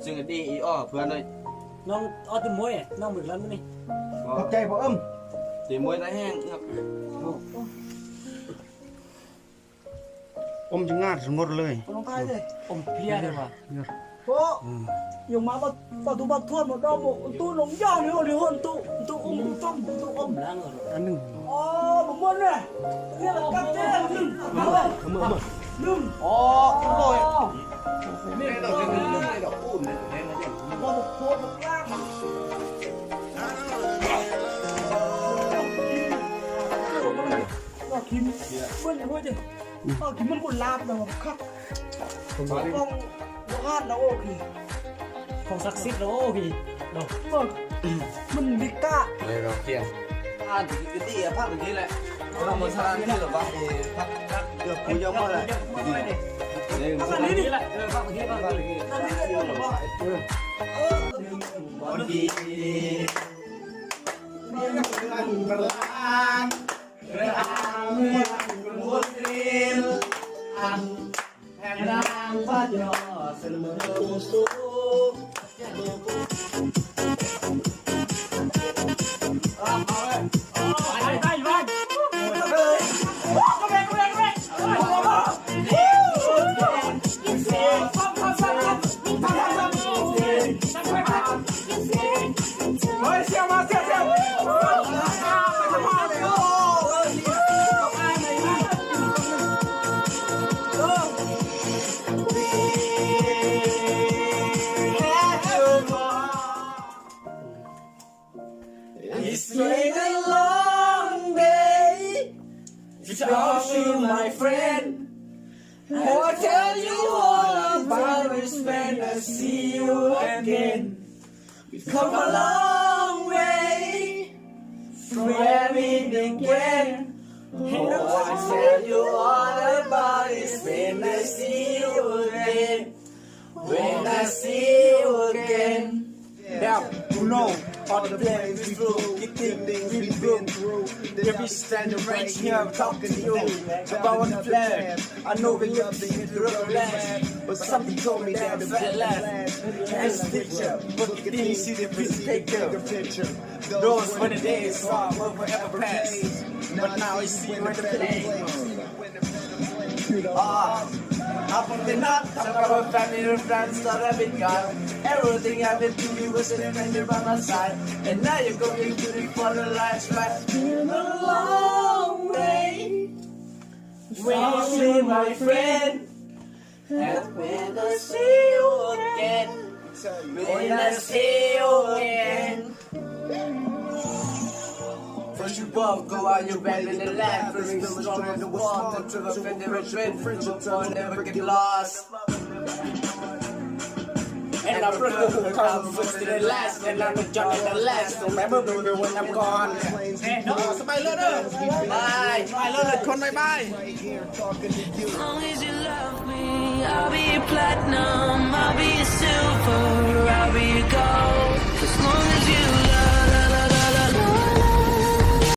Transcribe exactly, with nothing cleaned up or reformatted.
Sing di i o, bơ noi. Nong, o, ti môi, nong môi lan ni. Khop chai bơh ưm. Ti môi na heng, ngăp. Ôm jing ngar, jing ngor lơi. Ôm pia deh, wa. Yor. Oh, yung mama, patu-patuan mo daw mo, untuk nong yan, yun, yun, untuk, untuk um, untuk um. Anu. Oh, bumon na. Iya, kapten. Ama, ama. Nung. Oh, oh. Kim. Iya. Bumon na, bumon na. Oh, gimana kok lap na kak? Kong bukan na oke. Kong saksit na oke. Loh. Oh, mendika. Ayo, Rocky, ya. Ah, di, di, di, apa, begini, Le? Orang mau sarang ini, loh, Bang. Iya, punya apa, Le? Apa ini? Iya, Pak, begini, Pak, begini. Tadi kan, Pak. Bodi. Berlang. It's been a long day without you, my friend. I'll tell you all about it when I see you again. We've come a long way from where we began. Oh, I'll tell you all about it when I see you again. When I see you again. Yeah, you know, all the blame we flew, you think things we've been through. Then we stand right here talking to you about the plan. I know we love the interrupt last, but something told me that the bad last. As a teacher, but you didn't see the big picture. Those were the days, far will forever pass. But now I see you in the place. Ah, I probably not talk about family and friends that I've been gone. Everything happened to me was a stranger by my side. And now you're going to be for the last ride. Been a long way. Without you, my friend. And when I see you again, when I see you again. First you walk, go out your way in the land. First you build a strong and the wall, the true friend, never friend, friendship will never get lost. And I broke the whole council first to the last, and I'm the John at the last. So remember me when I'm gone. Eh, no, smile, no. Bye. Smile, no. Come, bye, bye. As long as you love me, I'll be platinum.